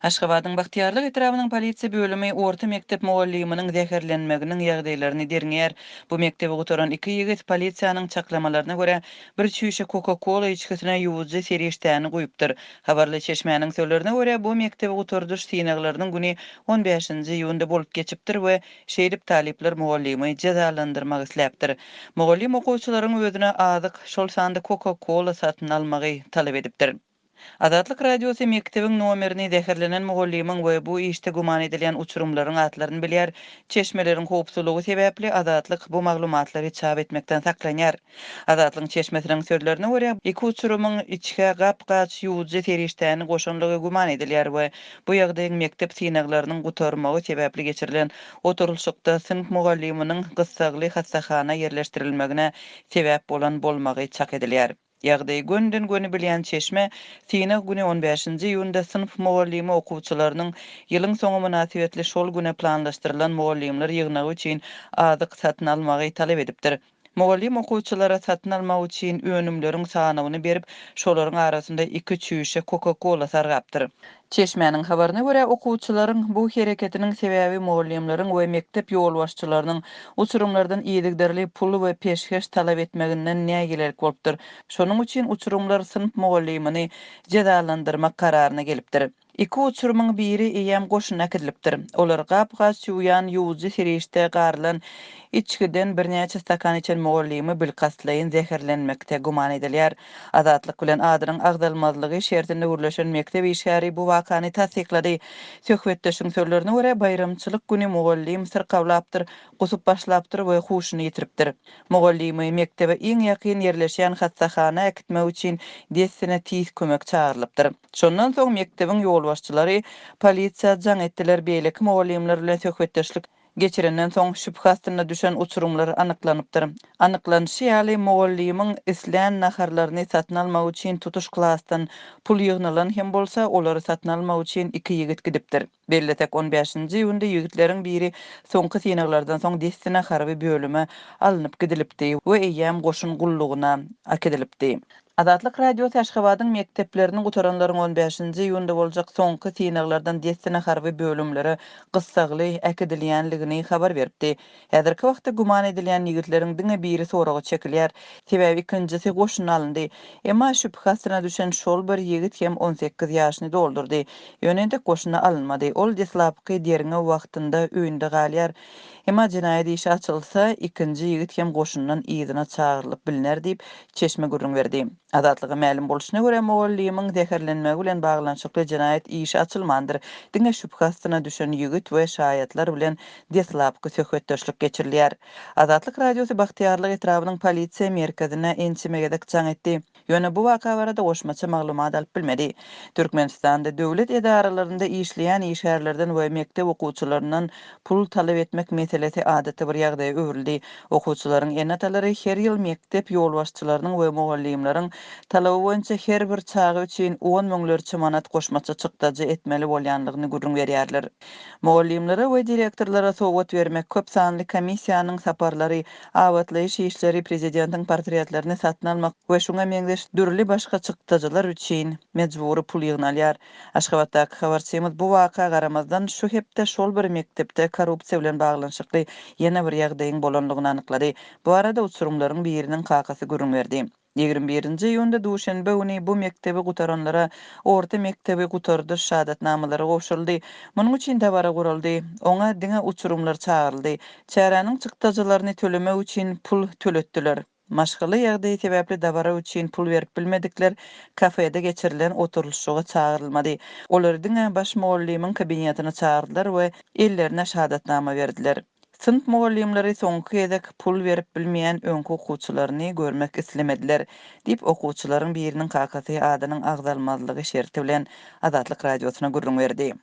Aşgabadyň Bagtyýarlyk etrabynyň polisiýa bölümi orta mekdep mugallymynyň zäherlenmeginiň ýagdaýlaryny derňeýär. Bu mekdebi gutaran iki ýigit, polisiýanyň çaklamalaryna görä, bir çüýşe Coca-Cola içgisine ýuwujy serişdäni guýupdyr. Habarly çeşmäniň sözlerine görä, bu mekdebi gutardyş synaglarynyň güni on bäşinji iýunda bolup geçipdir we şeýdip talyplar mugallymy jezalandyrmak isläpdir. Mugallym okuwçylaryň özüne azyk, şol sanda Coca-Cola satyn almagy talap edipdir. Azatlyk Radiosy mekdebiň nomerini, zäherlenen mugallymyň we bu işde güman edilýän uçurymlaryň atlaryny bilýär. Çeşmeleriň howpsuzlygy sebäpli Azatlyk bu maglumatlary çap etmekden saklanýar. Azatlygyň çeşmesiniň sözlerine görä, iki uçurymyň içgä gap-gaç ýuwujy serişdäni goşanlygy güman edilýär we bu ýagdaýyň mekdep synaglarynyň gutarmagy sebäpli geçirilen oturylyşykda synp mugallymynyň gyssagly hassahana ýerleşdirilmegine sebäp bolan bolmagy çak edilýär. Ýagdaýy gönden-göni bilýän çeşme, synag güni on bäşinji iýunda synp mugallymy okuwçylarynyň ýylyň soňy mynasybetli şol güne planlaşdyrylan mugallymlar ýygnagy üçin azyk satyn almagy talap edipdir. Mugallym okuwçylara satyn almak üçin önümleriň sanawyny berip, şolaryň arasynda iki çüýşe Coca-Cola sargapdyr. Çeşmäniň habaryna görä, okuwçylaryň bu hereketiniň sebäbi mugallymlaryň we mekdep ýolbaşçylarynyň uçurymlardan yzygiderli pul we peşgeş talap etmeginden nägilelik bolupdyr. Şonuň üçin uçurymlar synp mugallymyny jezalandyrmak kararyna gelipdir. Iki uçurymyň biri eýýäm goşuna äkidilipdir. Olar gap-gaç ýuwýan ýuwujy serişde garylan içgiden birnäçe stakan içen mugallymy bilkastlaýyn zäherlenmekde güman edilýär. Azatlyk bilen adynyň agzalmazlygy şertinde gürleşen mekdep işgäri bu wakany tassyklady. Söhbetdeşiň sözlerine görä, baýramçylyk güni mugallym syrkawlapdyr, gusup başlapdyr we huşuny ýitiripdir. Mugallymy mekdebe iň ýakyn ýerleşýän hassahana äkitmek üçin dessine tiz kömek çagyrylypdyr. Şondan soň mekdebiň ýolbaşçylary polisiýa jaň etdiler, beýleki mugallymlar bilen söhbetdeşlik Geçirenden soň şübhe astynda düşen uçurymlar anyklanypdyr. Anyklanyşy ýaly, mugallymyň islän naharlaryny satyn almak üçin tutuş klasdan pul ýygnalan hem bolsa, olary satyn almak üçin iki ýigit gidipdir. Bellesek, on bäşinji iýunda ýigitleriň biri soňky synaglardan soň dessine harby bölüme alnyp gidilipdi we eýýäm goşun gullugyna äkidilipdi. Azatlyk Radiosy Aşgabadyň mekdeplerini gutaranlaryň on bäşinji iýunda boljak soňky synaglardan dessine harby bölümlere gyssagly äkidilýänligini habar beripdi. Häzirki wagtda güman edilýän ýigitleriň diňe biri soraga çekilýär. Sebäbi ikinjisi goşuna alyndy. Emma şübhe astyna düşen şol bir ýigit hem 18 ýaşyny doldurdy. Ýöne entek goşuna alynmady. Ol deslapky derňew wagtynda öýünde galýar. Emma jenaýat işi açylsa, ikinji ýigit hem goşundan yzyna çagyrylyp bilner diýip, çeşme gürrüň berdi. Azatlyga mälim bolşuna görä, mugallymyň zäherlenmegi bilen baglanyşykly jenaýat işi açylmandyr, diňe şübhe astyna düşen ýigit we şaýatlar bilen deslapky söhbetdeşlik geçirilýär. Azatlyk Radiosy Bagtyýarlyk etrabynyň polisiýa merkezine ençeme gezek jaň etdi. Ýöne bu waka barada goşmaça maglumat alyp bilmedi. Türkmenistanda döwlet edaralarynda işleýän işgärlerden we mekdep okuwçylaryndan pul talap etmek meselesi adaty bir ýagdaýa öwrüldi. Okuwçylaryň ene-atalary her ýyl mekdep ýolbaşçylarynyň we mugallymlaryň talaby boýunça her bir çaga üçin on müňlerçe manat goşmaça çykdajy etmeli bolýanlygyny gürrüň berýärler. Mugallymlara we direktorlara sowgat bermek, köp sanly komissiýanyň saparlary, abatlaýyş işleri, prezidentiň portretlerini satyn almak we şuňa meňzeş dürli başga çykdajylar üçin mejbury pul ýygnalýar. Aşgabatdaky habarçymyz bu waka garamazdan, şu hepde şol bir mekdepde korrupsiýa bilen baglanyşykly ýene bir ýagdaýyň bolanlygyny anyklady. Bu barada uçurymlaryň biriniň kakasy gürrüň berdi. 21-nji iýunda duşenbe güni bu mekdebi gutaranlara orta mekdebi gutardyş şahadatnamalary gowşuryldy. Munuň üçin dabara guraldy. Oňa diňe uçurymlar çagyryldy. Çäräniň çykdajylaryny tölemek üçin pul töletdiler. Maşgala ýagdaýy sebäpli dabara üçin pul berip bilmedikler kafede geçirilen oturylyşyga çagyrylmady. Olary diňe baş mugallymyň kabinetine çagyrdylar we ellerine şahadatnama berdiler. Synp mugallymlary soňky gezek pul berip bilmeýän öňki okuwçylaryny görmek islemediler, diýip, okuwçylaryň biriniň kakasy adynyň agzalmazlygy şerti bilen Azatlyk Radiosyna gürrüň berdi.